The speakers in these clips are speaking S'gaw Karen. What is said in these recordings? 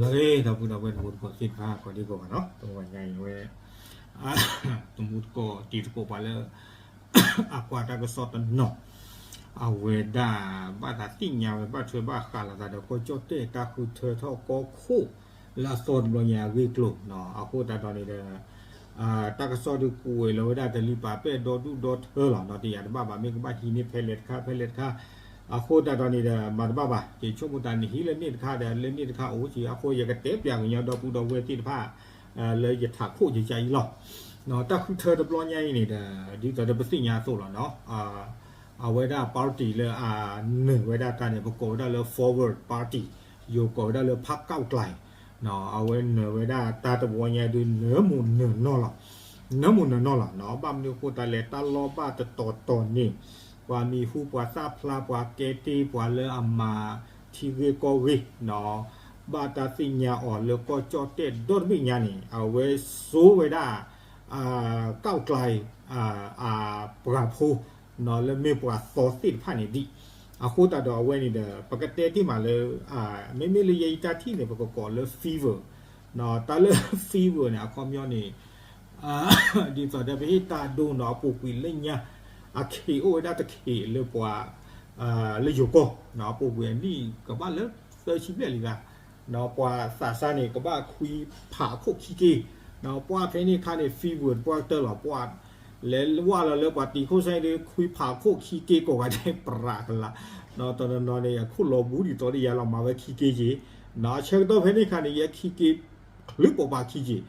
လၢဒီပုၢ်ဒီဝဲၢ်တံၤသကိးသ့ၣ်တဖၣ် ကိးဒံကိးဂၤနီၤ, တဂီၤညါအံၤဝဲ တံၤသကိးတံၤသကိးပှၤလၢ အကွၢ်တၢ်ကစီၣ်တနီၤ, အဝဲဒၣ်ဘၣ်သးသ့ၣ်ညါဝဲ ဘၣ်ထွဲဘၣ်ဃးလိာ်သးဒီး ကီၢ်ကၠီၣ်တဲၣ်တၢ်ဃုထၢထီၣ်ကီၢ်ခိၣ် လၢအသီတဘျီညါအဂ့ၢ်အကျိၤ, အဃိသတးဒီးန့ၣ်ဒီး တၢ်ကစီၣ်ဒုးကွဲးလီၤဝဲဒၣ်တလံၤပာ်ပဲၣ်ဒီဒူၣ်ဒီထၢလီၤနီၤ, တယၤတဘၣ်ဘၣ် မ့ၢ်ကဘၣ်ဟံးန့ၢ်ဖဲလဲၣ်တခါ ဖဲလဲၣ်တခါ, အဃိသတးဒီးန့ၣ်ဒီး မၤတဘၣ်ဘၣ်, ယဆိကမိၣ်သးန့ၣ် ဟံးလၢန့ၣ်တခါဒီး လၢန့ၣ်တခါအိၣ်က့ၤ, အဃိယကတဲပျးကညီဒီပုၢ်ဒီဝဲၢ်သ့ၣ်တဖၣ် လၢယထးခိၣ်ယကအံၤလီၤ. တၢ်ဃုထၢတဘျီညါအံၤန့ၣ်ဒီး ဒ်သိးဒီးပသ့ၣ်ညါအသိးလီၤနီၤ, အဝဲဒၣ် party လၢအနၢၤဝဲဒၣ်တၢ်န့ၣ် ပကိးဝဲဒၣ်လၢ Forward Party, ယိၤကိးဝဲဒၣ်လၢ พรรคก้าวไกล အဝဲနၢၤဝဲဒၣ်တၢ်တဝီညါဒုး နၢမူးနၢနီၢ်လီၤ, နၢမူးနၢနီၢ်လီၤနီၤ, ဘၣ်မနုၤအဃိသတးလဲၣ် တၢ်လီၢ်ဘၣ်တတီၤတီၤန့ၣ် ပှၤမံၤဟူပှၤသၣ်ဖျါ ပှၤကဲတ့ၢ် ပှၤလၢအမၤထံဂ့ၢ်ကီၢ်ဂ့ၢ်နီၤ, ဘၣ်တၢ်သ့ၣ်ညါအီၤလၢကီၢ်ကၠီၣ်တဲၣ်ဒီတဘ့ၣ်ညါန့ၣ် အဝဲစိဝဲဒၣ် ก้าวไกล အပှၤဖိ လၢမ့ၢ်ပှၤသီသ့ၣ်တဖၣ်န့ၣ်ဒံး, အဃိသတးဒီးအဝဲန့ၣ်ဒီး ပကတဲတ့ၢ်မးလၢ မ့မ့ၢ်လၢယဲယတၢ်ထံၣ်န့ၣ် ပကကိးလၢ fever တၢ်လၢ fever န့ၣ် အခီပညီန့ၣ် ဒ်သိးဒီးပဟ့ၣ်တၢ်ဒိနီၤ အပူၤကွံာ်လၢညါ အခ့အိၣ်ဝဲဒၣ်တခ့လၢပှၤ လၢယိၤကီၢ် အပူၤကွံာ်အနံၣ်ကဘၣ်လၢသၢဆံဘျဲၣ်လံဂၤ, ပှၤသးစၢ်န့ၣ် ကဘၣ်ခွံဖးအခိၣ်ခံက့, ပှၤဖဲန့ၣ်ခါန့ၣ် fever တပှၢ်ကတၢၢ်လီၤ ပှၤ လဲၤဝဲလီၤလၢပှၤတံၤခိၣ်စဲဒုး ခွံဖးအခိၣ်ခံက့ကိးဂၤဒဲး ပြးကလး, တနီၤနီၤန့ၣ် အခိၣ်လီၤဘူးဒ်သိးဒီးယၤလီၤ မၤဝဲခံက့က့, ဆၢကတီၢ်ဖဲန့ၣ်ခါန့ၣ် ယဲခံက့ ချုးပိာ်ပာ်ခံက့,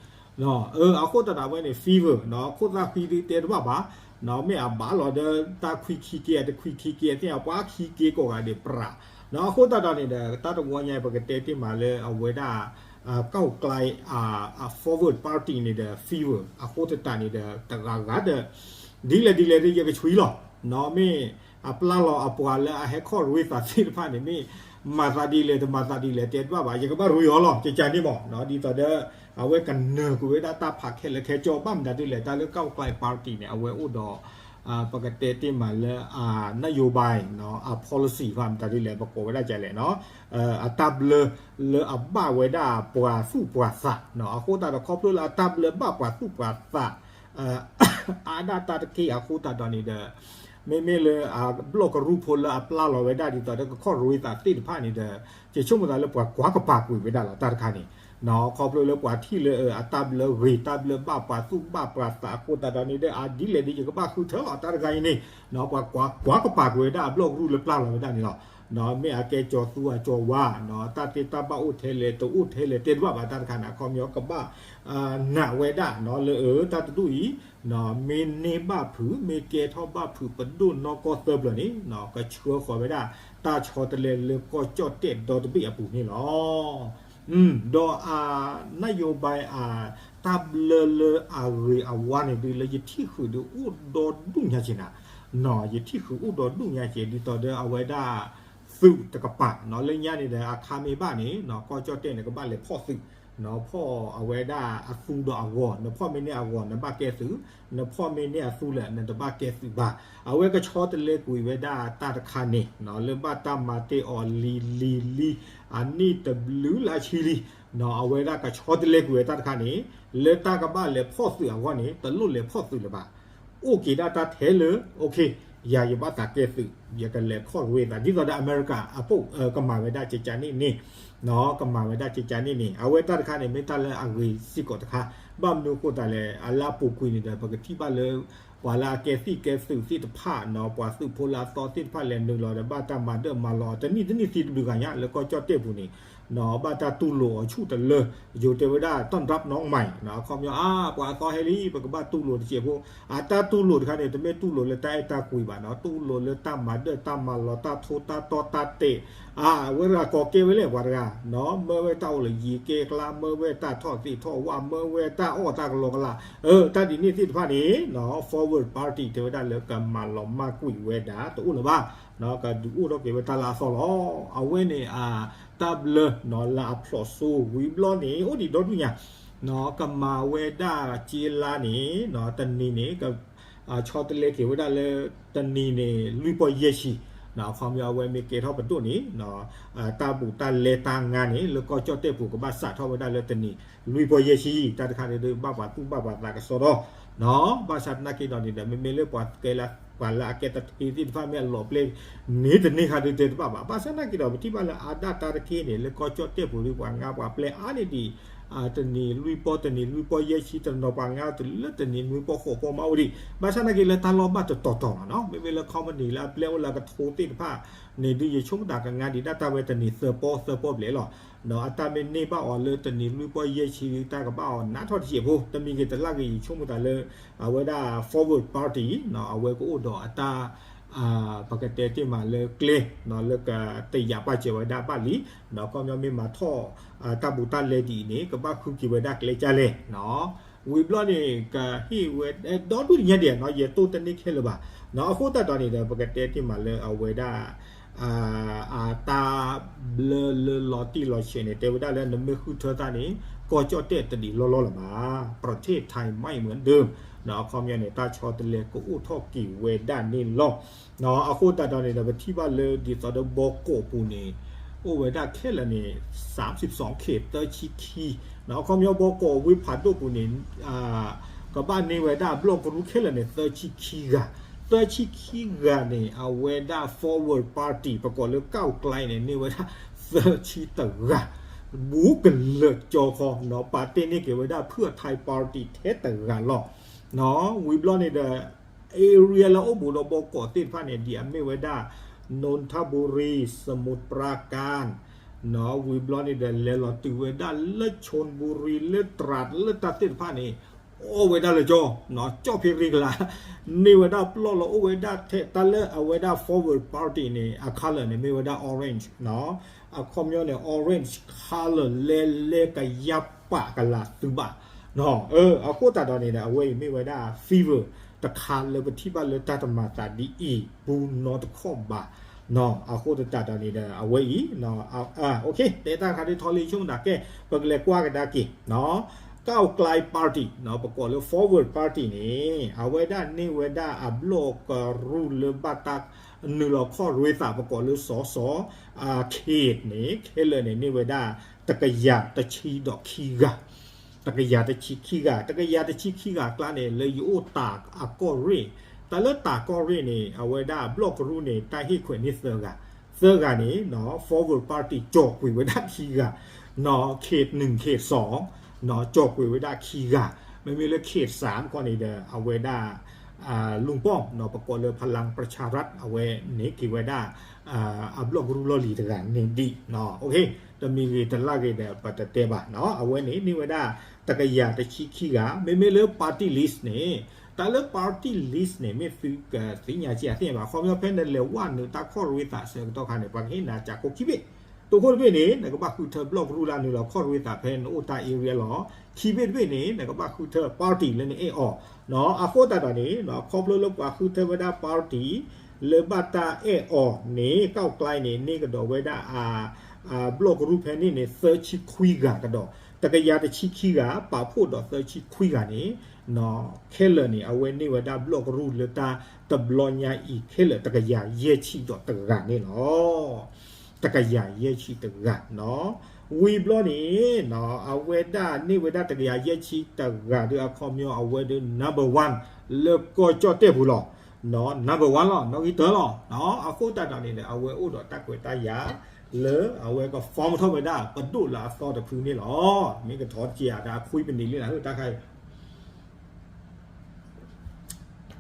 အဃိသတးဒီးအဝဲန့ၣ် fever ခိၣ်သၣ်ဃံဒုးတဲတဘၣ်ဘၣ်, မ့ၢ်အဘၣ်လီၤဒီးတၢ်ခွံခံက့ အတခွံခံက့ အသ့ၣ်ညါပှၤခံက့ကိးဂၤဒဲးပြး, အဃိသတးဒီးန့ၣ်ဒီး တၢ်တဝီညါပကတဲတ့ၢ်မးလၢအဝဲဒၣ် ก้าวไกล အ Forward Party န့ၣ်ဒီး fever အဃိသတးန့ၣ်ဒီး တဂၤဂၤဒီး ဒ်လဲၣ်ဒ်လဲၣ်ဒီးယကဆွံလီၤ, မ့ၢ်အပျၢ်လီၤအပှၤလၢအဟဲခီၣ်ရ့သးသ့ၣ်တဖၣ်န့ၣ် မ့ၢ်မၤသးဒ်လဲၣ်တမၤသးဒ်လဲၣ်တဲတဘၣ်ဘၣ် ယကဘၣ်ရ့အီၤလီၤ ကကန့ၣ်မး, ဒ်သိးဒီး အဝဲကနၢၤကွံာ်ဝဲဒၣ်တၢ်ဖးခဲလၢာ်ခဲဆ့ ဘၣ်မတၤဒ်လဲၣ် တၢ်လၢ ก้าวไกล party န့ၣ် အဝဲအိၣ်ဒီး ပကတဲတ့ၢ်မးလၢ အ นโยบาย အ policy ဘၣ်မတၤဒ်လဲၣ် ပကိးဝဲဒၣ်ကလဲၣ်နီၤ, အတၢ်ဘျၢလၢအဘၣ်ဝဲဒၣ်ပှၤသူၣ်ပှၤသး, အဃိသတးဒီးခီဖျိလၢအတၢ်ဘျၢဘၣ်ပှၤသူၣ်ပှၤသး အါဒၣ်တၢ်တက့ၢ်အဃိသတးဒီးန့ၣ်ဒီး မ့မ့ၢ်လၢအဘျီၣ်ကရူၢ်ဖိလၢအပျၢ်လီၤဝဲဒၣ်ဒ်သိးဒီးကခီၣ်ရ့သးသ့ၣ်တဖၣ်န့ၣ်ဒီး ယဆိကမိၣ်သးလၢပှၤကွၢ်ကပၤကွံာ်ဝဲဒၣ်လီၤ တၢ်တခါန့ၣ်, ခီဖျိလၢပှၤထံၣ်လၢအတၢ်ဘျၢဂ့ၤ တၢ်ဘျၢဘၣ်ပှၤသူၣ်ဘၣ်ပှၤသးအဃိသတးဒီးန့ၣ်ဒီး အဒ်လဲၣ်ဒ်ယကဘၣ်ဃုထၢလီၤ တၢ်တခါအံၤန့ၣ်, ပှၤကွၢ်ကပၤကွံာ်ဝဲဒၣ်အဘျီၣ်ကရူၢ်လၢပျၢ်လီၤဝဲဒၣ်န့ၣ်လီၤ, မ့ၢ်အကဲကၠီၤသူအကၠီၤဝါ, တၢ်သ့တၢ်ဘၣ်အိၣ်ထဲလဲၣ် တအိၣ်ထဲလဲၣ် တဲတဘၣ်ဘၣ် တၢ်တခါန့ၣ် အခီပညီကဘၣ် နာ်ဝဲဒၣ်လၢအတၢ်တဒူၣ်အံၤ မ့ၢ်န့ၢ်ဘၣ်ဖုး မ့ၢ်ကဲထီၣ်ဘၣ်ဖုး ပဒိၣ်နီၢ်ကီၢ်သၢပျၢၤန့ၣ် ကဆှၢဃီၤဝဲဒၣ် တၢ်ဆီတလဲလၢကီၢ်ကၠီၣ်တဲၣ်ဒီတဘ့ၣ်အပူၤန့ၣ်လီၤ. ဒီးအ นโยบาย အ တၢ်ဘျၢလၢအဂ့ၤအဝါန့ၣ်ဒုးလၢယထံၣ်ဃုာ်ဒုးအိၣ်ဒီဒူၣ်ညါက့ၤနၤ, ယထံၣ်ဃုာ်အိၣ်ဒီဒူၣ်ညါက့ၤ ဒ်သိးဒီးအဝဲဒၣ် သုးတကပၤ လၢညါန့ၣ်ဒီး အခါမ့ၢ်ဘၣ်န့ၣ် ကီၢ်ကၠီၣ်တဲၣ်န့ၣ် ကဘၣ်လဲၤဖီၣ်သုး ဖီၣ်အဝဲဒၣ်အသူဒီးအဂီၤ နဖီၣ်မ့ၢ်န့ၢ်အဂီၤ နဘၣ်ကဲသုး နဖီၣ်မ့ၢ်န့ၢ်အသူလၢာ် နတဘၣ်ကဲသုးဘၣ်. အဝဲကဆီတလဲကွံာ်ဝဲဒၣ်တၢ်တခါန့ၣ် လၢဘၣ်တၢ်မၤတ့ၢ်အီၤလံၤလံၤလံၤ အနံၣ်တဘျုးလၢအဆံလံ အဝဲဒၣ်ကဆီတလဲကွံာ်ဝဲတၢ်တခါန့ၣ် လၢတၢ်ကဘၣ်လဲၤဖီၣ်သုးအဂီၢ်န့ၣ် တလိၣ်လဲၤဖီၣ်သုးလၢၤဘၣ်. အိၣ်က့ၤဒၣ်တၢ်ထဲလၢ ယၤယဘၣ်သးကဲသုး ယကလဲၤခီၣ်ရ့သး ဒ်သိးဒီးအမဲရကၤအပိၢ် ကမၤဝဲဒၣ်ကကန့ၣ်န့ၣ် ကမၤဝဲဒၣ်ကကန့ၣ်န့ၣ် အဝဲတၢ်တခါန့ၣ် မ့ၢ်တၢ်လၢအဂ့ၤစ့ၢ်ကီးတခါ ဘၣ်မနုၤအဃိသတးလဲၣ် အလၢအပူၤကွံာ်န့ၣ်ဒီး ပကထံၣ်ဘၣ်လၢ ပှၤလၢအကဲသံၣ်ကဲသုးသ့ၣ်တဖၣ်နီၤ ပှၤသုးဖိလၢအသီသ့ၣ်တဖၣ်လဲၤနုာ်လီၤဒီး ဘၣ်တၢ်မၤဒၢၣ်မၤလီၤ တနံၣ်တနံၣ်သံတဘျုးဂၤညါ လၢကီၢ်ကၠီၣ်တဲၣ်ပူၤန့ၣ် ဘၣ်တၢ်တူၢ်လိာ်အီၤဆူၣ်တလၢ ယိၤတဲဝဲဒၣ် ต้อนรับน้องใหม่ အခီပညီ အါ ပှၤအသီဟဲလံ ပကဘၣ်တူၢ်လိာ်တစဲးဖိ အတၢ်တူၢ်လိာ်တခါန့ၣ် တမ့ၢ်တူၢ်လိာ်လၢတၢ်အဲၣ်တၢ်ကွံဘၣ်နီၤ တူၢ်လိာ်လၢတၢ်မၤဒၢၣ်တၢ်မၤလီၤ တၢ်ထိတၢ်တီတၢ်တဲာ် အဝဲတဂၤကိးကဲဝဲလဲၣ် ပှၤတဂၤ မၢဝဲတၢ်အိၣ်လၢယံၤကဲကျါ မၢဝဲတၢ်ထီၣ်သ့ၣ်ထီၣ်ဝၣ် မၢဝဲတၢ်အီၣ်တၢ်ကလီကလး တၢ်ဒ်န့ၣ်သ့ၣ်တဖၣ်န့ၣ် Forward Party တဲဝဲဒၣ်လၢကမၤလီၤမၢ်ကွံာ်ဝဲဒၣ်တအိၣ်လၢၤဘၣ် ကဒုးအိၣ်ထီၣ်က့ၤဝဲတၢ်လၢအသီလီၤ. အဝဲန့ၣ် တၢ်ဘျၢ လၢအဖျိးစိဝံၤဘျီန့ၣ် အိၣ်ဒံးဒီဒူၣ်ညါ ကမၤဝဲဒၣ်က့လါန့ၣ် တနံၤန့ၣ် ဆီတလဲက့ၤဝဲဒၣ်လၢ တနံၤန့ၣ် လွံၢ်ပီၢ်ယဲၢ်ဆံ အခီပညီအဝဲမ့ၢ်ကဲထီၣ်ပဒိၣ်န့ၣ် တၢ်ဘူးတၢ်လဲတၢ်ငါန့ၣ် လၢကီၢ်ကၠီၣ်တဲၣ်ပူၤ ကဘၣ်စးထီၣ်ဝဲဒၣ်လၢတနံၤလွံၢ်ပီၢ်ယဲၢ်ဆံ, တၢ်တခါန့ၣ်ဒုး ဘၣ်ပှၤသူၣ်ဘၣ်ပှၤသးကစီဒီ, ဘၣ်ဆၣ်သနာ်က့ဒီးန့ၣ်ဒီး မ့မ့ၢ်လၢပှၤကဲလၢ ပှၤလၢအကဲတထ့သ့ၣ်တဖၣ်မ့ၢ်အလီၤပျဲၢ်န့ၣ် တန့ၢ်ဃာ်ဒုးတဲတဘၣ်ဘၣ်. ဘၣ်ဆၣ်သနာ်က့ဒီး ပထံၣ်ဘၣ်လၢအါဒၣ်တၢ်တက့ၢ်န့ၣ် လၢကီၢ်ကၠီၣ်တဲၣ်ပူၤဒုး ပှၤငါပှၤပျဲၢ်အါန့ၢ်ဒံး တနံၤလွံၢ်ပီၢ် တနံၤလွံၢ်ပီၢ်ယဲၢ်ဆံ တနီၤပှၤငါတုၤလၢတနံၤနွံပီၢ်ဃိးပီၢ်မးအိၣ်ဒံး. ဘၣ်ဆၣ်သနာ်က့လၢတၢ်လီၢ်ဘၣ်တတီၤတီၤလီၤနီၤ, မ့မ့ၢ်လၢ company လၢအပျဲၢ်အိၣ်လၢအကထိသ့ၣ်တဖၣ်န့ၣ်ဒုး ယဆိကမိၣ်သးကငါဒံးဒၣ်တၢ်ဝဲတနံၤသၢပီၢ်သၢပီၢ်ဘျဲၣ်လီၤ. ဒီးအတၢ်မ့ၢ်န့ၢ်ဘၣ်အီၤလၢတနံၤလွံၢ်ပီၢ်ယဲၢ်ဆံ တၢ်ကဘၣ်အီၤနးထီၣ်တစဲးဖိ တမံၤဂ့ၤတလၢ်ဂ့ၤ ယဆိကမိၣ်သးလၢ အဝဲဒၣ် Forward Party အဝဲကအိၣ်ဒီးအတၢ် ပကတဲတ့ၢ်မးလၢကျဲ လၢကတယာ်ပာ်စၢၤဝဲဒၣ်ဘၣ်လံ, ဒီးခီပညီမ့ၢ်မၤထီၣ် တၢ်ဘူးတၢ်လဲဒ်အံၤန့ၣ် ကဘၣ်ဃုက့ၤဝဲဒၣ်ကျဲကၢ်လဲၣ်. ဝံၤဘျီန့ၣ် ကဟ့ၣ်ဝဲ ဒီဒူၣ်တညါဒံးနီၤ ယတိၢ်တန့ၢ်ခဲလၢာ်ဘၣ်. အဃိသတးဒီးန့ၣ်ဒီး ပကတဲတ့ၢ်မးလၢအဝဲဒၣ် အတၢ်ဘျၢလၢလီၤတံၢ်လီၤဆဲးန့ၣ် တဲဝဲဒၣ်လၢနမ့ၢ်ဃုထၢသးန့ၣ် ကီၢ်ကၠီၣ်တဲၣ်တဒံးလီၢ်လီၢ်လၢၤဘၣ်, ประเทศไทยไม่เหมือนเดิม အခီပညီန့ၣ် တၢ်ဆီတလဲကအိၣ်ထီၣ်က့ၤဝဲဒၣ်န့ၣ်လီၤ. အဃိသတးဒီးန့ၣ်ဒီး ပထံၣ်ဘၣ်လၢဒ်သိးဒီးဘီကီးပူၤန့ၣ် အိၣ်ဝဲဒၣ်ခဲလၢာ်န့ၣ် သၢဆံခံ သၢဆံခံ, အခီပညီဘီကီးဝ့ၢ်ဖးဒိၣ်ပူၤန့ၣ် ကဘၣ်န့ၢ်ဝဲဒၣ်ဘျီၣ်ကရူၢ်ခဲလၢာ်န့ၣ် သၢဆံခံဂၤ, သၢဆံခံဂၤန့ၣ် အဝဲဒၣ် Forward Party ပကိးလၢ ก้าวไกล န့ၣ် န့ၢ်ဝဲဒၣ် သၢဆံတဂၤ, ဘူးကလၢာ်ကၠီခီနီၤ ပာ်တ့ၢ်န့ၢ်က့ၤဝဲဒၣ် เพื่อไทย Party ထဲတဂၤလီၤ. ဝံၤဘျီန့ၣ်ဒီး area လၢအိၣ်ဘူးဒီးဘီကီးသ့ၣ်တဖၣ်န့ၣ် ဒ်အမ့ၢ်ဝဲဒၣ် นนทบุรี สมุทรปราการ ဝံၤဘျီန့ၣ်ဒီး လဲၤလီၤတုၤဝဲဒၣ်လၢ ชลบุรี လၢ ตราด လၢတၢ်သ့ၣ်တဖၣ်န့ၣ် အိၣ်ဝဲဒၣ်လၢကၠီ, ကၠီၣ်ဖ့ရ့ကလး, န့ၢ်ဝဲဒၣ်ပျီၢ်လီၤအိၣ်ဝဲဒၣ်ထဲတၢ်လၢအဝဲဒၣ် Forward Party န့ၣ် အ color န့ၣ် မ့ၢ်ဝဲဒၣ် orange အခီပညီန့ၣ် orange color လဲၤလဲၤကယၤပာ်ကလၤသုဘၣ်. အဃိသတးဒီးန့ၣ်ဒီး အဝဲအံၤမ့ၢ်ဝဲဒၣ် favor တခါလၢပထံၣ်ဘၣ်လၢတၢ်တမၤသးဒ်အံၤ ဘူးနီတခီၣ်ဘၣ်. အဃိသတးဒီးန့ၣ်ဒီး အဝဲအံၤ တဲတၢ်တခါဒ်ထီလံ ဆိကမိၣ်သးကဲ ပကလဲၤကွၢ်ကဒါက့ၤ ก้าวไกล Party ပကိးလၢ Forward Party န့ၣ် အဝဲဒၣ်န့ၢ်ဝဲဒၣ်အဘျီၣ်ကရူၢ်လၢဘၣ်တၢ်နုာ်လီၤခီၣ်ရ့သး ပကိးလၢ สส เขต န့ၣ် ခဲလၢာ်န့ၣ် န့ၢ်ဝဲဒၣ် တကယၤတဆံဒီးခံဂၤ, တကယၤတဆံခံဂၤ, တကယၤတဆံခံဂၤအကျါန့ၣ် လၢယအိၣ်တၢ်အကီၢ်ရ့ၣ်, တၢ်လၢတၢ်ကီၢ်ရ့ၣ်န့ၣ် အဝဲဒၣ်ဘျီၣ်ကရူၢ်န့ၣ် တၢ်ဟ့ၣ်ခွဲးန့ၢ်သၢဂၤ, သၢဂၤန့ၣ် Forward Party ကၠီၤကွံာ်ဝဲဒၣ်ခံဂၤ, K หนึ่ง K สอง ကၠီၤကွံာ်ဝဲဒၣ်ခံဂၤ, မ့မ့ၢ်လၢ K สาม ခီန့ၣ်ဒီး အဝဲဒၣ် ลุงป้อม ပကိးလၢ พลังประชารัฐ အဝဲန့ၢ်က့ၤဝဲဒၣ် အဘျီၣ်ကရူၢ်လီၢ်လံၤတဂၤန့ၣ်ဒံး, တမံၤဂ့ၤတလၢ်ဂ့ၤဒီး ပတတဲဘၣ်, အဝဲန့ၣ်န့ၢ်ဝဲဒၣ် တကယၤတဆံခံဂၤ, မ့မ့ၢ်လၢ party list န့ၣ်, တၢ်လၢ party list န့ၣ် မ့ၢ်သုကသ့ၣ်ညါကဲအသ့ၣ်ညါဘၣ်, ခီပညီဖဲနလဲၤဝဲနုာ်တၢ်ခီၣ်ရ့သးအဆၢကတီၢ်ခါန့ၣ် ပှၤကဟ့ၣ်နၤကၠးခိၣ်ခံဘ့ၣ်, တိခိၣ်တဘ့ၣ်န့ၣ် နကဘၣ်ဃုထၢဘျီၣ်ကရူၢ်လၢနုာ်လီၤခီၣ်ရ့သးဖဲနအိၣ်တၢ် area လီၤ, ခံဘ့ၣ်တဘ့ၣ်န့ၣ် နကဘၣ်ဃုထၢ party လၢနအဲၣ်အီၤ, အဃိသတးဒီးန့ၣ် ခီဖျိလၢပှၤဃုထၢဝဲဒၣ် party လၢဘၣ်တၢ်အဲၣ်အီၤန့ၣ် ကၣ်ကျဲန့ၣ် န့ၢ်ကဒီးဝဲဒၣ် ဘျီၣ်ကရူၢ်ဖဲန့ၣ်န့ၣ် သၢဆံခွံဂၤကဒီး, တကယၤတဆံခံဂၤ ပာ်ဖှိၣ်ဒီးသၢဆံခွံဂၤန့ၣ် ခဲလၢာ်န့ၣ် အဝဲန့ၢ်ဝဲဒၣ်ဘျီၣ်ကရူၢ်လၢတၢ်တဘျီညါအံၤ ခဲလၢာ်တကယၤယဲၢ်ဆံဒီးတဂၤန့ၣ်လီၤ. တကယၤယဲၢ်ဆံတဂၤနီၤ, ဝံၤဘျီန့ၣ် အဝဲဒၣ်န့ၢ်ဝဲဒၣ်တကယၤယဲၢ်ဆံတဂၤဒီး အခီပညီအဝဲဒီး number one လၢကီၢ်ကၠီၣ်တဲၣ်ပူၤလီၤ, number one လီၤ, နီၣ်ဂံၢ်တၢလီၤ, အဃိသတးဒီးန့ၣ်ဒီး အဝဲအိၣ်ဒီးတၢ်ခွဲးတၢ်ယာ် လၢအဝဲက form ထီၣ်ဝဲဒၣ်ပဒိၣ်လၢအသီတဖုန့ၣ်လီၤ. မ့ၢ်ကထီၣ်တက့ၢ်ဧါ ဒီးအခွံပနံၤလံလၢတၢ်ခါအံၤ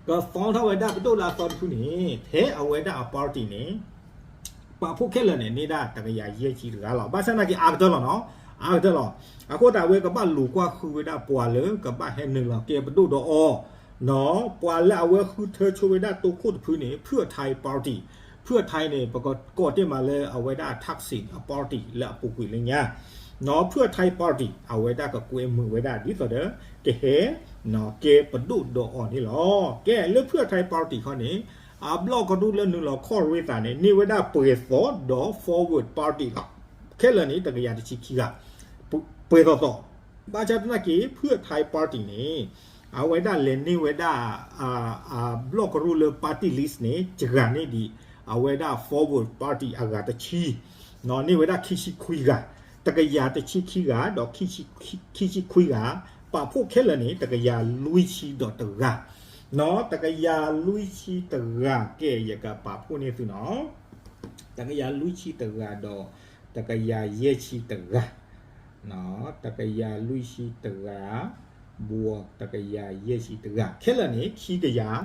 က form ထီၣ်ဝဲဒၣ်ပဒိၣ်လၢအသီတဖုန့ၣ် ထဲအဝဲဒၣ်အ party န့ၣ် ပာ်ဖှိၣ်ခဲလၢာ်န့ၣ် န့ၢ်ဒၣ်တကယၤယဲၢ်ဆံတဂၤလီၤ. ဘၣ်ဆၣ်သနာ်က့ အါကတၢၢ်လီၤနီၤ, အါကတၢၢ်လီၤ. အဃိသတးအဝဲကဘၣ်လူၤကွၢ်ဃုဝဲဒၣ်ပှၤလၢကဘၣ်ဟဲနုာ်လီၤကဲပဒိၣ်ဒီးအီၤ ပှၤလၢအဝဲဃုထၢဆိဝဲဒၣ်တိခိၣ်တဖုန့ၣ် ဖုၣ်အထါ party, ဖုၣ်အထါန့ၣ် ပကကိးတ့ၢ်မးလၢအဝဲဒၣ် Thaksin အ party လၢအပူၤကွံာ်လၢညါ, ဖုၣ်အထါ party အဝဲဒၣ်ကကွဲမုာ်ဝဲဒၣ်ဒ်သိးဒီး ကဟဲ ကဲပဒိၣ်ဒီးအီၤန့ၣ်လီၤ. ကဲလၢဖုၣ်အထါ party ခီန့ၣ် အဘျီၣ်ကရူၢ်လၢနုာ်လီၤခီၣ်ရ့သးန့ၣ် န့ၢ်ဝဲဒၣ်ပှဲၤသီဒီး forward party လီၤ. ခဲလၢာ်န့ၣ် တကယၤတဆံခံဂၤ, ပှဲၤသီသီ, ဘၣ်ဆၣ်သနာ်က့ ဖုၣ်အထါ party န့ၣ် အဝဲဒၣ်လဲၤန့ၢ်ဝဲဒၣ် အဘျီၣ်ကရူၢ်လၢ party list န့ၣ် တဂၤန့ၣ်ဒံး အဝဲဒၣ် Forward Party အဂၤတဆံ န့ၢ်ဝဲဒၣ်ခံဆံခွံဂၤ, တကယၤတဆံခံဂၤ ဒီး ခံဆံခွံဂၤ, ပာ်ဖှိၣ်ခဲလၢာ်န့ၣ် တကယၤလွံၢ်ဆံဒီးတဂၤ, တကယၤလွံၢ်ဆံတဂၤ ကဲ ယကပာ်ဖှိၣ်န့ၢ်သုနီၤ, တကယၤလွံၢ်ဆံတဂၤဒီး တကယၤယဲၢ်ဆံတဂၤ တကယၤလွံၢ်ဆံတဂၤ ဘှီးတကယၤယဲၢ်ဆံတဂၤ ခဲလၢာ်န့ၣ် ခံကယၤ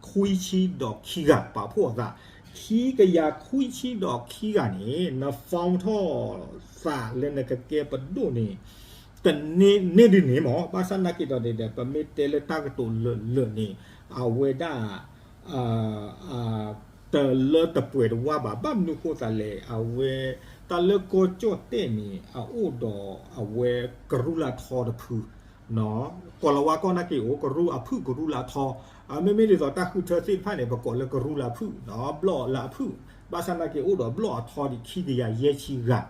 ခွံဆံဒီးခံဂၤ ပာ်ဖှိၣ်အသး, ခံကယၤခွံဆံဒီးခံဂၤန့ၣ် န form ထီၣ်သးလၢနကကဲပဒိၣ်န့ၣ် တန့ၢ်ဒ်န့ၣ်မး, ဘၣ်ဆၣ်သနာ်က့ဒီးန့ၣ်ဒီး ပမ့ၢ်တဲလၢတၢ်ကတိၤလၢာ်လၢာ်န့ၣ် အဝဲဒၣ် တလၢတပှဲၤတဝါဘၣ်. ဘၣ်မနုၤဃိသးလဲၣ်, အဝဲ တၢ်လၢကီၢ်ကၠီၣ်တဲၣ်န့ၣ် အအိၣ်ဒီးအဝဲကရူၢ်လၢထီတဖု, ကိးလီၤဝါကီၢ်နာ်က့အိၣ် ကရူၢ်အဖုၣ်ကရူၢ်လၢထီ, မ့မ့ၢ်ဒ်သိးတၢ်ဃုထၢသ့ၣ်တဖၣ်န့ၣ် ပကိးလၢကရူၢ်လၢအဖုၣ်, ဘျီၣ်လၢအဖုၣ်, ဘၣ်ဆၣ်သနာ်က့အိၣ်ဒီးဘျီၣ်အထီဒံးခံကယၤယဲၢ်ဆံဂၤ,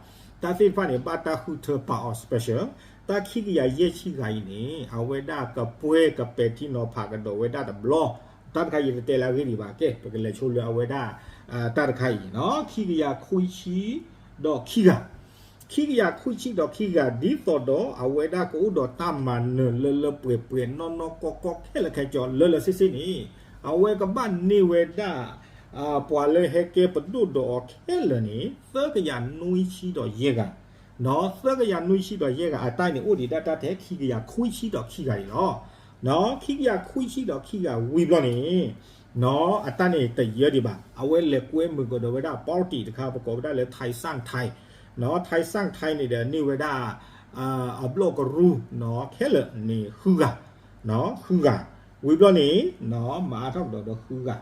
တၢ်သ့ၣ်တဖၣ်န့ၣ် ဘၣ်တၢ်ဃုထၢပာ်အီၤ special, တၢ်ခံကယၤယဲၢ်ဆံဂၤအံၤန့ၣ် အဝဲဒၣ်ကပှဲၤကပဲာ်ထံနီၤဖးကဒီးဝဲဒၣ်တဘျီ, တၢ်တခါယတတဲလၢအဂ့ၢ်ဒံးဘၣ်, ကဲ ပကလဲၤဆိလၢအဝဲဒၣ် တၢ်တခါအံၤနီၤ, ခံကယၤခွံဆံဒီးခံဂၤ, ခံကယၤခွံဆံဒီးခံဂၤ ဒ်သိးဒီးအဝဲဒၣ်ကအိၣ်ဒီးတၢ်မၤနၢၤလၢလၢပှဲၤပှဲၤ နီၢ်နီၢ်ကီၢ်ကီၢ် ခဲလၢာ်ခဲဆ့ လၢလၢဆ့ဆ့န့ၣ် အဝဲကဘၣ်န့ၢ်ဝဲဒၣ် ပှၤလၢဟဲကဲပဒိၣ်ဒီးအီၤခဲလၢာ်န့ၣ် သၢကယၤနွံဆံဒီးယဲၢ်ဂၤ, သၢကယၤနွံဆံဒီးယဲၢ်ဂၤ အတၢ်န့ၣ်အိၣ်ဒံးဒၣ်တၢ်ထဲခံကယၤခွံဆံဒီးခံဂၤန့ၣ်လီၤ. ခံကယၤခွံဆံဒီးခံဂၤဝံၤဘျီန့ၣ် အတၢ်န့ၣ်တယၢဒံးဘၣ်, အဝဲလဲၤကွဲမုာ်ကဒီးဝဲဒၣ် party တခါ ပကိးဝဲဒၣ်လၢ ထၢၣ်စၣ်ထၢၣ်, ထၢၣ်စၣ်ထၢၣ်န့ၣ်ဒီး န့ၢ်ဝဲဒၣ် အဘျီၣ်ကရူၢ် ခဲလၢာ်န့ၣ် ဃုဂၤ, ဃုဂၤ, ဝံၤဘျီန့ၣ် မၤအါထီၣ်ကဒီးဒီးဃုဂၤ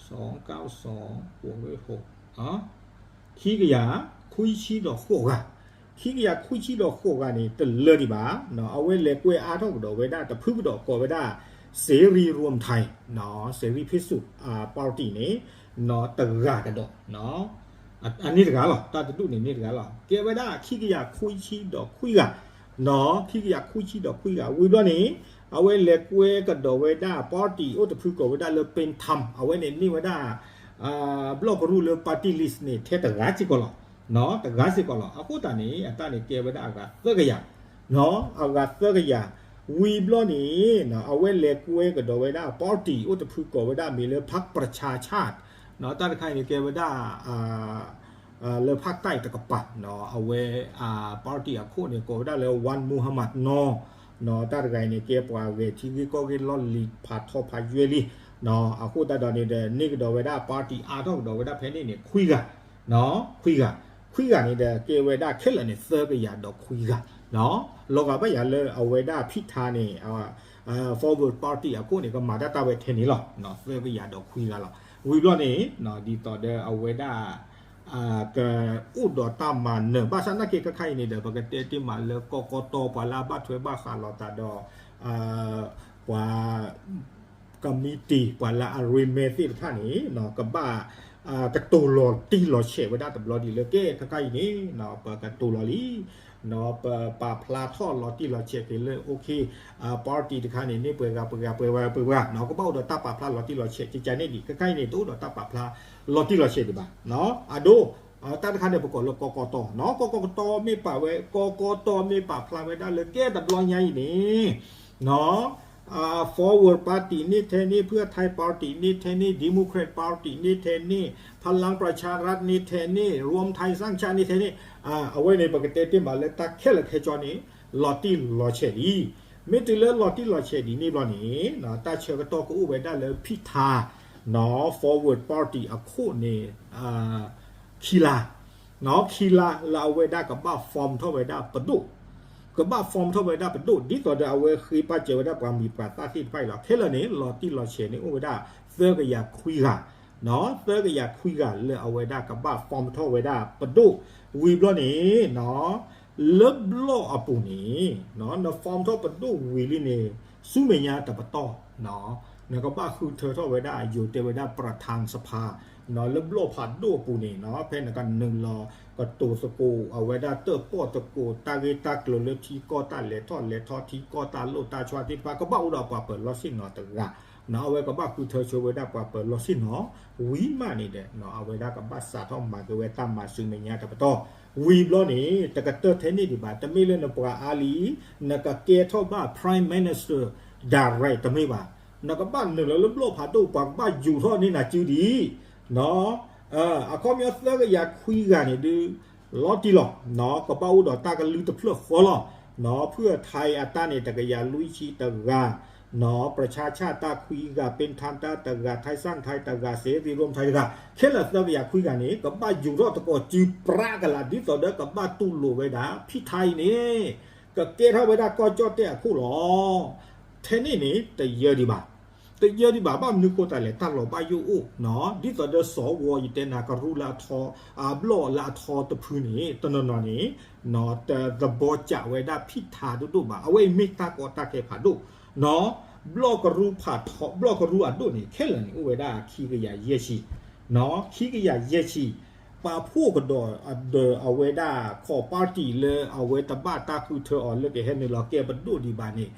စကစ ခံကယၤခွံဆံဒီးဃိးဂၤ, ခံကယၤခွံဆံဒီးဃိးဂၤန့ၣ် တလၢဒံးဘၣ်, အဝဲလဲၤကွဲအါထီၣ်ကဒီးဝဲဒၣ်တဖုကဒီး ကိးဝဲဒၣ် စ့ရံရူမ်ထၢၣ်, စ့ရံဖ့ၣ်စူး party န့ၣ် တဂၤကဒီး အန့ၢ်တဂၤလီၤ, တၢ်တဒူၣ်န့ၣ်န့ၢ်တဂၤလီၤ, ကဲဝဲဒၣ်ခံကယၤခွံဆံဒီးခွံဂၤ, ခံကယၤခွံဆံဒီးခွံဂၤ ဝံၤဘျီန့ၣ် အဝဲလဲၤကွဲကဒီးဝဲဒၣ် party အိၣ်တဖုကိးဝဲဒၣ်လၢ ပ့ထၢမ်, အဝဲန့ၣ်န့ၢ်ဝဲဒၣ် ဘျီၣ်ကရူၢ်လၢ party list န့ၣ် ထဲတဂၤစ့ၢ်ကီးလီၤ, တဂၤစ့ၢ်ကီးလီၤ, အဃိသတးန့ၣ် အတၢ်န့ၣ်ကဲဝဲဒၣ်အဂၤသၢကယၤ, အဂၤသၢကယၤ, ဝံၤဘျီန့ၣ် အဝဲလဲၤကွဲကဒီးဝဲဒၣ် party အိၣ်တဖုကိးဝဲဒၣ်မ့ၢ်လၢ พรรคประชาชาติ, တၢ်တခါအံၤန့ၣ်ကဲဝဲဒၣ် လၢဖၣ်တၢၣ်တကပၤ, အဝဲ party အခိၣ်န့ၣ် ကိးဝဲဒၣ်လၢ Wan Muhammad Noor, တၢ်တဂၤအံၤန့ၣ် ကဲပှၤဂဲၤထံဂ့ၢ်ကီၢ်ဂ့ၢ်လီၢ်လံၤဖးထီဖးယွဲလံ, အဃိသတးဒီးန့ၣ်ဒီး န့ၢ်ကဒီးဝဲဒၣ် party အါထီၣ်ကဒီးဝဲဒၣ်ဖဲန့ၣ်န့ၣ် ခွံဂၤ, ခွံဂၤ, ခွံဂၤန့ၣ်ဒီး ကဲဝဲဒၣ်ခဲလၢာ်န့ၣ် သၢကယၤဒီးခွံဂၤ, လီၤဂာ်ဘၣ်ယၤလၢအဝဲဒၣ်ဖံးထါန့ၣ် Forward Party အခိၣ်န့ၣ် ကမၤတၢ်တၢ်ဝဲထဲန့ၣ်လီၤ, သၢကယၤဒီးခွံဂၤလီၤ, ဝံၤဘျီန့ၣ် ဒ်သိးဒီးအဝဲဒၣ် ကအိၣ်ဒီးတၢ်မၤနၢၤ ဘၣ်ဆၣ်သနာ်က့ခဲခါအံၤန့ၣ်ဒီး ပကတဲတ့ၢ်မးလၢ ကီကီတီ ပှၤလၢအဘၣ်ထွဲဘၣ်ဃးလိာ်သးဒီး ပှၤ committee ပှၤလၢအရ့မဲသ့ၣ်တဖၣ်န့ၣ် ကဘၣ် ကတိၤလီၤတံၢ်လီၤဆဲးဝဲဒၣ်တဘျီဒ်လဲၣ် ကဲခဲခါအံၤန့ၣ် ပကတိၤလီၤလံ ပပာ်ဖျါထီၣ်လီၤတံၢ်လီၤဆဲးက့ၤလၢ okay, party တခါန့ၣ် န့ၢ်ပှဲၤဂၤပှဲၤဂၤပှဲၤဝဲပှဲၤဝဲ ကဘၣ်အိၣ်ဒီးတၢ်ပာ်ဖျါလီၤတံၢ်လီၤဆဲး ကကန့ၣ်ဒံး ခဲခါအံၤန့ၣ် တအိၣ်ဒီးတၢ်ပာ်ဖျါလီၤတံၢ်လီၤဆဲးဒံးဘၣ် အဒိ တၢ်တခါန့ၣ် ပကိးလၢ ကီကီတီ ကီကီတီမ့ၢ်ပာ်ဝဲ ကီကီတီမ့ၢ်ပာ်ဖျါဝဲဒၣ်လၢကဲတဘျီညါအံၤန့ၣ် Forward Party န့ၢ်ထဲန့ၣ် ဖုၣ်ထၢၣ် Party န့ၢ်ထဲန့ၣ် Democrat Party န့ၢ်ထဲန့ၣ် พลังประชารัฐ န့ၢ်ထဲန့ၣ် รวมไทยสร้างชาติ န့ၢ်ထဲန့ၣ် အဝဲန့ၣ် ပကတဲတ့ၢ်မးလၢတၢ်ခဲလၢာ်ခဲဆ့န့ၣ် လီၤတံၢ်လီၤဆဲးလံ မ့ၢ်တုၤလၢလီၤတံၢ်လီၤဆဲးဒ်န့ၣ်ဘျီန့ၣ် တၢ်ဆၢကတီၢ်ကအိၣ်ဝဲဒၣ်လၢဖံးထါ Forward Party အခိၣ်န့ၣ် ခံလါ ခံလါလၢအဝဲဒၣ်ကဘၣ် form ထီၣ်ဝဲဒၣ်ပဒိၣ် ကဘၣ် form ထီၣ်ဝဲဒၣ်ပဒိၣ် ဒ်သိးဒီးအဝဲဃ့ပာ်စၢၤဝဲဒၣ်ပှၤမံၤပှၤသၣ်သ့ၣ်တဖၣ်အံၤလီၤ. ခဲလၢာ်န့ၣ် လီၤတံၢ်လီၤဆဲးန့ၣ်အိၣ်ဝဲဒၣ် သၢကယၤခွံဂၤ သၢကယၤခွံဂၤလၢအဝဲဒၣ်ကဘၣ် form ထီၣ်ဝဲဒၣ်ပဒိၣ် ဝံၤဘျီန့ၣ် လၢဘျီၣ်အပူၤန့ၣ် န form ထီၣ်ပဒိၣ်ဝံၤလံန့ၣ် ဆူမဲာ်ညါတပတီၢ် နကဘၣ်ဃုထၢထီၣ်ဝဲဒၣ် ယိၤတဲဝဲဒၣ် ประธานสภา လၢဘျီၣ်ဖးဒိၣ်အပူၤန့ၣ် ဖဲနကနုာ်လီၤကတိၤသကိး အဝဲဒၣ်တၢၣ်ပီၣ်သကိး တၢ်ဂ့ၢ်တၢ်ကျိၤလၢထံကီၢ်တၢ်လဲၤထီၣ်လဲၤထီ ထံကီၢ်တၢ်လိၣ်တၢ်ဆှၢသ့ၣ်တဖၣ် ကဘၣ်အိၣ်ဒီးပှၤပၢၤလီၢ်ဆ့ၣ်နီၤတဂၤ အဝဲကဘၣ်ဃုထၢဆိဝဲဒၣ်ပှၤပၢၤလီၢ်ဆ့ၣ်နီၤ, ဝံၤမးန့ၣ်ဒီး အဝဲဒၣ်ကဘၣ်စးထီၣ်မၤက့ၤဝဲတၢ်မၤစၢၤမဲာ်ညါတပတီၢ်, ဝံၤဘျီန့ၣ် တကတၢၢ်ထဲန့ၣ်ဒံးဘၣ်, တမ့ၢ်လၢနပှၤအါလံ, နကကဲထီၣ်ဘၣ် Prime Minister direct တမ့ၢ်ဘၣ်, နကဘၣ်နုာ်လီၤလၢဘျီၣ်ဖးဒိၣ် ပှၤကဘၣ်ယူာ်ထီၣ်န့ၢ်နၤစုဒံး, အခီပညီသၢကယၤခွံဂၤန့ၣ်ဒုး လီၤတံၢ်လီၤ, ကဘၣ်အိၣ်ဒီးတၢ်ကလုၢ်တဖျၢၣ်ဃီလီၤ, ဖုၣ်ထၢၣ်အတၢ်န့ၣ် တကယၤလွံၢ်ဆံတဂၤ, ပရၢဆါဆၣ်တၢ်ခွံဂၤ, ပ့ထါတၢ်တဂၤ, ထၢၣ်စၣ်ထၢၣ်တဂၤ, စ့သံရိၣ်ထၢၣ်တဂၤ, ခဲလၢာ်သၢကယၤခွံဂၤန့ၣ် ကဘၣ်ယူာ်ထီၣ်သကိးစုပြးကလာ် ဒ်သိးဒီးကဘၣ်တူၢ်လိာ်ဝဲဒၣ် ဖံထါအံၤန့ၣ် ကကဲထီၣ်ဝဲဒၣ်ကီၢ်ကၠီၣ်တဲၣ်အခိၣ်လီၤ. ထဲန့ၣ်န့ၣ် တယၢဒံးဘၣ်, တယၢဒံးဘၣ်, ဘၣ်မနုၤဃိသတးလဲၣ် တၢ်လီၤဘၣ်ယိၣ်အိၣ်, ဒ်သိးဒီးစီၤဝီယတဲနၤ ကရူၢ်လၢအထီ, အဘျီၣ်လၢအထီတဖုန့ၣ် တနီၤနီၤန့ၣ် တသဘီကးဝဲဒၣ်ဖံထါဒိၣ်ဒိၣ်ဘၣ်, အဝဲအံၤမ့ၢ်တၢ်ကီတၢ်ခဲဖးဒိၣ်, ဘျီၣ်ကရူၢ်ဖးထီ, ဘျီၣ်ကရူၢ်အဒိၣ်န့ၣ် ခဲလၢာ်န့ၣ် အိၣ်ဝဲဒၣ်ခံကယၤယဲၢ်ဆံ, ခံကယၤယဲၢ်ဆံ, ပာ်ဖှိၣ်ကဒီးဒီးအဝဲဒၣ် ခီၣ် party လၢအဝဲတဘၣ်တၢ်ဃုထၢအီၤလၢကဟဲနုာ်လီၤကဲပဒိၣ်ဒံးဘၣ်န့ၣ်,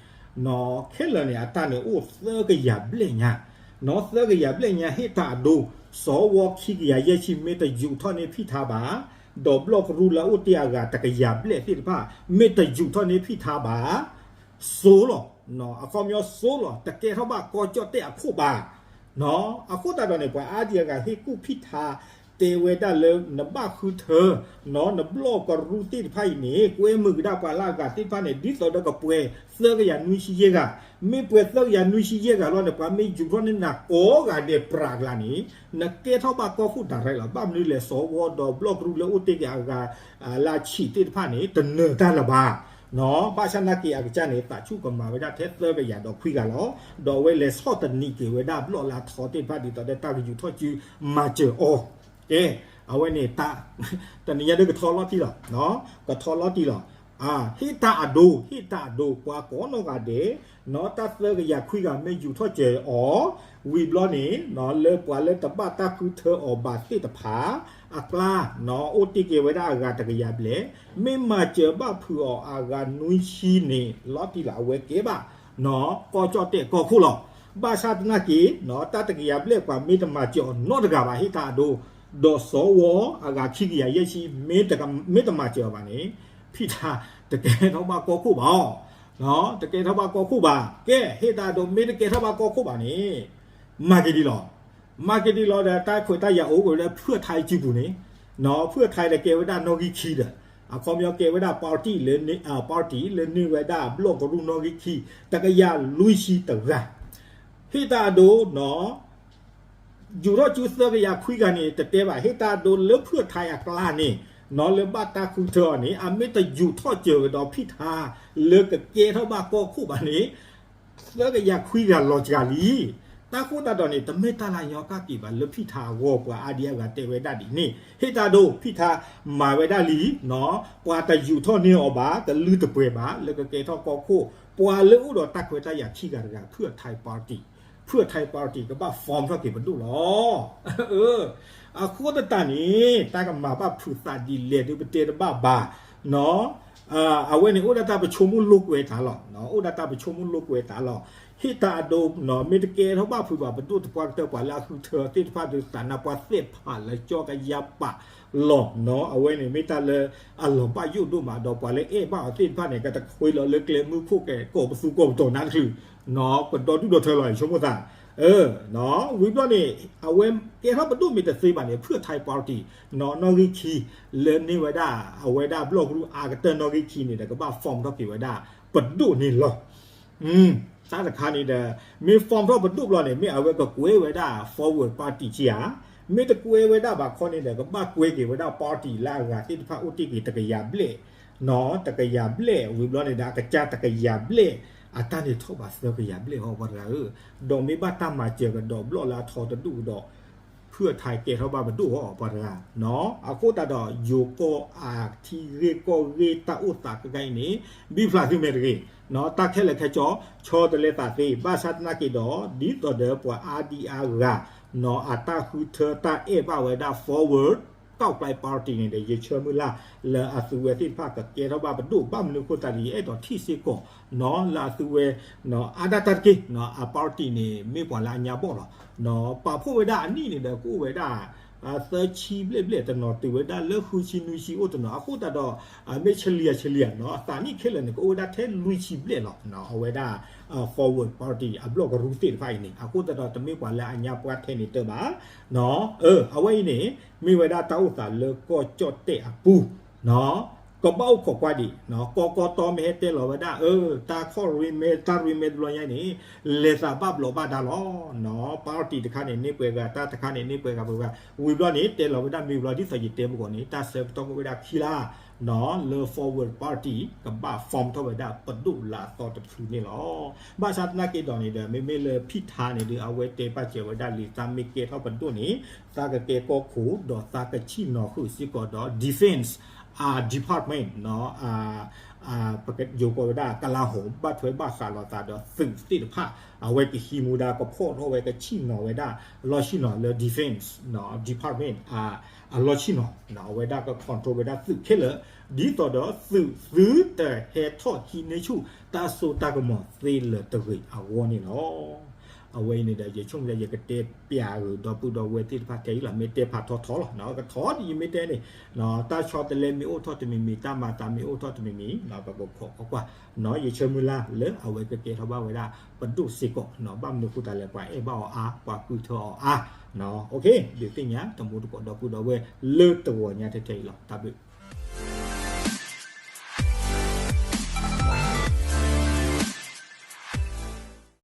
ခဲလၢာ်န့ၣ် အတၢ်န့ၣ်အိၣ်သၢကယၤဘျဲၣ်ညါ, သၢကယၤဘျဲၣ်ညါ ဟ့ၣ်တၢ်အဒိ, စီၤဝီခံကယၤယဲၢ်ဆံ မ့ၢ်တယူာ်ထီၣ်န့ၢ်ဖံထါဘၣ်, ဒီးဘျီၣ်ကရူၢ်လၢအအိၣ်တ့ၢ်အဂၤတကယၤဘျဲၣ်သ့ၣ်တဖၣ် မ့ၢ်တယူာ်ထီၣ်န့ၢ်ဖံထါဘၣ် စိလီၤ, အခီပညီစိလီၤ, တကဲထီၣ်ဘၣ်ကီၢ်ကၠီၣ်တဲၣ်အခိၣ်ဘၣ်. အဃိသတးဒီးန့ၣ် ပှၤအါဒံအဂၤဟ့ၣ်ကူၣ်ဖံထါ, တဲဝဲဒၣ်လၢနဘၣ်ဃုထၢ, နဘျီၣ်ကရူၢ်သ့ၣ်တဖၣ်အံၤန့ၣ် ကွဲမုာ်ကဒါပှၤလၢအဂၤသ့ၣ်တဖၣ်န့ၣ် ဒ်သိးဒီးကပှဲၤသၢကယၤနွံဆံယဲၢ်ဂၤ, မ့ၢ်ပှဲၤသၢကယၤနွံဆံယဲၢ်ဂၤလီၤန့ၣ် ပှၤမ့ၢ်ယူာ်ထီၣ်န့ၢ်နၤကိးဂၤဒဲးပြးကလာ်န့ၣ် နကဲထီၣ်ဘၣ်ကီၢ်ခိၣ် direct လီၤ. ဘၣ်မနုၤလဲၣ် စီၤဝီဒီးဘျီၣ်ကရူၢ်လၢအိၣ်တ့ၢ်က့ၤအဂၤ လၢအဆံးသ့ၣ်တဖၣ်န့ၣ် တနၢၤတၢ်လၢၤဘၣ်. ဘၣ်ဆၣ်နာ်က့ၤအကစၢ်န့ၣ် သးဆူၣ်ကမၤဝဲဒၣ်ထဲသၢကယၤဒီးခွံဂၤလီၤ. ဒီးအဝဲလဲၤဆီၣ်သနံးက့ၤဝဲဒၣ်ဘျီၣ်လၢအထီသ့ၣ်တဖၣ်ဒ်သိးဒီးတၢ်ကယူာ်ထီၣ်စုမၤစၢၤအီၤ. ကဲ, အဝဲန့ၣ် တနံၤညါဒုးကထီလီၤတံၢ်လီၤ, ကထီလီၤတံၢ်လီၤ. ဟ့ၣ်တၢ်အဒိ, ဟ့ၣ်တၢ်အဒိ, ပှၤကိးနီၢ်ဂၤဒဲး တၢ်သၢကယၤခွံဂၤမ့ၢ်ယူာ်ထီၣ်စၢၤအီၤ, ဝံၤဘျီန့ၣ် လၢပှၤလၢတဘၣ်တၢ်ဃုထၢအီၤဘၣ်သ့ၣ်တဖၣ် အကျါ အိၣ်တ့ၢ်က့ၤဝဲဒၣ်အဂၤတကယၤဘျဲၣ်, မ့ၢ်မၤစၢၤဘၣ်ဖုးအီၤအဂၤနွံဆံန့ၣ် လီၤတံၢ်လီၤ အဝဲကဲဘၣ် ကီၢ်ကၠီၣ်တဲၣ်ကီၢ်ခိၣ်လီၤ. ဘၣ်ဆၣ်သနာ်က့ တၢ်တကယၤဘျဲၣ်ပှၤမ့ၢ်တမၤစၢၤအီၤနီတဂၤဘၣ် ဟ့ၣ်တၢ်အဒိ, ဒီးစီၤဝီအဂၤခံကယၤယဲၢ်ဆံ မ့ၢ်တမၤစၢၤအီၤဘၣ်န့ၣ် ဖံထါတကဲထီၣ်ဘၣ်ကီၢ်ခိၣ်ဘၣ်. တကဲထီၣ်ဘၣ်ကီၢ်ခိၣ်ဘၣ်. ကဲ ဟ့ၣ်တၢ်အဒိ မ့ၢ်တကဲထီၣ်ဘၣ်ကီၢ်ခိၣ်ဘၣ်န့ၣ် မၤက့ၤဒ်လီၤ. မၤက့ၤဒ်လီၤဒီး တၢ်ခွဲးတၢ်ယာ်အိၣ်က့ၤလၢဖုၣ်ထါစုပူၤန့ၣ်, ဖုၣ်ထါဒီးကဲဝဲဒၣ်နီၣ်ဂံၢ်ခံဒီး အခီပညီကဲဝဲဒၣ် party လၢ party လၢန့ၢ်ဝဲဒၣ်ဘျီၣ်ကရူၢ်နီၣ်ဂံၢ်ခံ တကယၤလွံၢ်ဆံတဂၤ ဟ့ၣ်တၢ်အဒိ ယူာ်ထီၣ်စုသၢကယၤခွံဂၤန့ၣ် တတဲဘၣ် ဟ့ၣ်တၢ်အဒိလၢဖုၣ်ထါအကျါန့ၣ်, လၢဘၣ်တၢ်ဃုထၢအီၤန့ၣ် အမ့ၢ်တယူာ်ထီၣ်စၢၤကဒီးဖံထါ လၢကကဲထီၣ်ဘၣ်ကီၢ်ခိၣ်ဘၣ်န့ၣ် သၢကယၤခွံဂၤလီၤစှၤလံ. တၢ်ဃိသတးဒီးန့ၣ် တမ့ၢ်တၢ်လၢညီကၣ်က့ၤဘၣ် လၢဖံထါအဂီၢ် ပှၤအါဒံအဂၤတဲဝဲဒၣ်ဒ်န့ၣ် ဟ့ၣ်တၢ်ဒိ ဖံထါမၤဝဲဒၣ်လံ, ပှၤတယူာ်ထီၣ်န့ၢ်အီၤဘၣ် ကလုၢ်တပှဲၤဘၣ် လၢကကဲထီၣ်ကီၢ်ခိၣ်, ပှၤလၢအိၣ်ဒီးတၢ်ခွဲးတၢ်ယာ်ခံဂၤတဂၤ ဖုၣ်ထါ party, ဖုၣ်ထါ party ကဘၣ် form ထီၣ်က့ၤပဒိၣ်လီၤ. အဃိသတးန့ၣ် တၢ်ကမၤဘၣ်ဖုးသးဒ်လဲၣ်ဒုးပတဲတဘၣ်ဘၣ်, အဝဲန့ၣ်အိၣ်ဒၣ်တၢ်ပဆိကမိၣ်လိာ်ကွဲတၢ်လီၤ, အိၣ်ဒၣ်တၢ်ပဆိကမိၣ်လိာ်ကွဲတၢ်လီၤ. ဟ့ၣ်တၢ်အဒိ မ့ၢ်တကဲထီၣ်ဘၣ်ဖုးဘၣ် ပဒိၣ်သပှၢ်ကတၢၢ် ပှၤလၢအဃုထၢသ့ၣ်တဖၣ်ဒုး သးနါပှၤသ့ၣ်ဖးလၢကၠီကယါပာ်လီၤ. အဝဲန့ၣ်မ့ၢ်တၢ်လၢအလီၤဘၣ်ယိၣ်ဒိၣ်မး ဒီးပှၤလၢအဲၣ်ဘၣ်အီၤသ့ၣ်တဖၣ်န့ၣ် ကတခွ့လီၤလၢကျဲမုၢ်ခိၣ်ကဲ ကိးပသူကိးပတီၤနါတချုး ကဒီဒူၣ်ဒီထၢလီၤ ယဆိကမိၣ်သး. ဝံၤဘျီန့ၣ် အဝဲကဲထီၣ်ပဒိၣ်မ့ၢ်တသ့ဘၣ်န့ၣ် ဖုၣ်ထါ party နီၣ်ဂံၢ်ခံ လၢန့ၢ်ဝဲဒၣ် အဝဲဒၣ်ဘျီၣ်ကရူၢ်အါကတၢၢ်နီၣ်ဂံၢ်ခံန့ၣ်ဒီး ကဘၣ် form ထီၣ်က့ၤဝဲဒၣ်ပဒိၣ်န့ၣ်လီၤ. တၢ်တခါန့ၣ်ဒီး မ့ၢ် form ထီၣ်ပဒိၣ်ဘျီန့ၣ် မ့ၢ်အဝဲကကွဲးဝဲဒၣ် forward party ခံဧါ, မ့ၢ်တကွဲးဝဲဒၣ်ဘၣ်ခီန့ၣ်ဒီး ကဘၣ်ကွဲးက့ၤဝဲဒၣ် party လၢအဂၤသ့ၣ်တဖၣ်အိၣ်တ့ၢ်က့ၤတကယၤဘျဲၣ် နီၣ် တကယၤဘျဲၣ် ဝံၤဘျီန့ၣ်ဒီး အကစၢ်တကယၤဘျဲၣ် အတၢ်န့ၣ်ထီၣ်ဘၣ်သၢကယၤဘျဲၣ်ဟီ ပှၤတဂၤဧၢ, ဒီးမ့ၢ်ဘၣ်တၢ်မၤစၢၤကဒီးဘျီၣ်လၢအထီတဒူၣ်ကဒီး ဖုၣ်ထါကဲထီၣ်ဘၣ်ပဒိၣ်ဟီ ပှၤတဂၤ, နီၣ် အဃိသတးဒီး ယိၤကီၢ်အထံဂ့ၢ်ကီၢ်ဂ့ၢ်တၢ်အိၣ်သးခဲခါအံၤန့ၣ် ဘံဖျါသုမဲာ်တဂ့ၤ, နီၣ် တၢ်ခဲလၢာ်ခဲဆ့ ဆီတလဲသးသ့, ဘၣ်ဆၣ်သနာ်က့ဒီး ဒ်သိးဒီးပှၤအါဒံအါဂၤ နီၣ် အတၢ်ဃုထၢတၢ်အဲၣ်ဘၣ်ဝဲဒၣ် forward ကီၢ်ကျဲ party န့ၣ်ဒီး ယဆၢမုၢ်လၢ်လၢအသုဝဲသ့ၣ်တဖၣ်ကကဲထီၣ်ဘၣ်ပဒိၣ် ဘၣ်မနုၤအဃိသတးဒီး ယအဲၣ်ဒိးထံၣ်စ့ၢ်ကီး လၢအသုဝဲ အါဒၣ်တၢ်တက့ၢ် အ party န့ၣ် မ့ၢ်ပှၤလၢအညါဘီၣ်လီၤ. ပာ်ဖှိၣ်ဝဲဒၣ်အနံၣ်န့ၣ်ဒီး ကအိၣ်ဝဲဒၣ် သၢဆံဘျဲၣ်ဘျဲၣ် တနီၤတုၤဝဲဒၣ်လၢဃုဆံနွံဆံအိၣ်တနီၤ အဃိသတးဒီး မ့ၢ် เฉลี่ย เฉลี่ย နီၤ အသးနံၣ်ခဲလၢာ်န့ၣ် ကအိၣ်ဝဲဒၣ်ထဲလွံၢ်ဆံဘျဲၣ်လီၤ. အဝဲဒၣ် Forward Party အဘျီၣ်ကရူၢ်သ့ၣ်တဖၣ်အံၤန့ၣ် အဃိသတးဒီး တမ့ၢ်ပှၤလၢအညါပှၢ်ထဲန့ၣ်တၢ်ဘၣ် အဝဲအံၤန့ၣ် မ့ၢ်ဝဲဒၣ်တၢ်အိၣ်သးလၢကီၢ်ကၠီၣ်တဲၣ်အပူၤ ကဘၣ်အိၣ်ခိးကွၢ်ဒံး ကီကီတီမ့ၢ်ဟဲတဲလီၤဝဲဒၣ် အၢ တၢ်ခီၣ်ရ့မဲ တၢ်ရ့မဲတဘျီညါန့ၣ် လဲၤသးဘၣ်ဘျီးဘၣ်ဒါလီၤ. party တခါန့ၣ်န့ၢ်ပှဲၤဂၤ တၢ်တခါန့ၣ်န့ၢ်ပှဲၤဂၤပှဲၤဂၤ ဝံၤဘျီန့ၣ် တဲလီၤဝဲဒၣ်မ့ၢ်ဘျီ ဒ်သိးယတဲမုၢ်ဂီၤန့ၣ် တၢ်ဆၢကတီၢ်ကအိၣ်ဝဲဒၣ်ခံလါ လၢ Forward Party ကဘၣ် form ထီၣ်ဝဲဒၣ်ပဒိၣ်လၢအသီတဖုန့ၣ်လီၤ. ဘၣ်ဆၣ်သနာ်က့ဒီးန့ၣ်ဒီး မ့မ့ၢ်လၢဖံၣ်ထါန့ၣ်ဒီး အဝဲတဲပာ်စၢၤဝဲဒၣ်လံ သးမ့ၢ်ကဲထီၣ်ပဒိၣ်န့ၣ် သးကကဲကီၢ်ခိၣ် ဒီးသးကဆ့ၣ်နီၤဃုာ်စ့ၢ်ကီးဒီး defense department ပယိၤကိးဝဲဒၣ် กลาโหม ဘၣ်ထွဲဘၣ်ဃးလိာ်သးဒီးသုးသ့ၣ်တဖၣ် အဝဲကဟံးမူဒါကဖီၣ်ထီၣ်ဝဲကဆ့ၣ်နီၤဝဲဒၣ် လီၢ်ဆ့ၣ်နီၤလၢ defense department အလီၢ်ဆ့ၣ်နီၤ အဝဲဒၣ်က control ဝဲဒၣ်သုးခဲလၢာ် ဒ်သိးဒီးသုးသုတဟဲထီၣ်ဟံးန့ၢ်ဆူၣ်တၢ်စိတၢ်ကမီၤသ့လၢၤတဂ့ၤအဂီၢ်န့ၣ်လီၤ. အဝဲအံၤန့ၣ်ဒီး ယဆိကမိၣ်လၢယကတဲပျးဂ့ၤဒီပုၢ်ဒီဝဲၢ်သ့ၣ်တဖၣ်ထဲအံၤလီၤ. မ့ၢ်တဲဖးထီထီလီၤ ကထီဒ်ယမ့ၢ်တဲန့ၣ် တၢ်ဆီတလဲမ့ၢ်အိၣ်ထီၣ်တမံၤမံၤ တၢ်မၤသးမ့ၢ်အိၣ်ထီၣ်တမံၤမံၤ ပကခိးကွၢ်ကွၢ် ယဆၢမုၢ်လၢ်လၢအဝဲကကဲထီၣ်ဘၣ်ဝဲဒၣ်ပဒိၣ်စ့ၢ်ကီး ဘၣ်မနုၤအဃိသတးလဲၣ် ပှၤအဲၣ်ဘၣ်အီၤအါ ပှၤကုၢ်ထၢအီၤအါ ဒုးသ့ၣ်ညါတမူတကိးဒီပုၢ်ဒီဝဲၢ်လၢတဂီၤညါထဲထဲအံၤလီၤ. တၢ်ဘျုး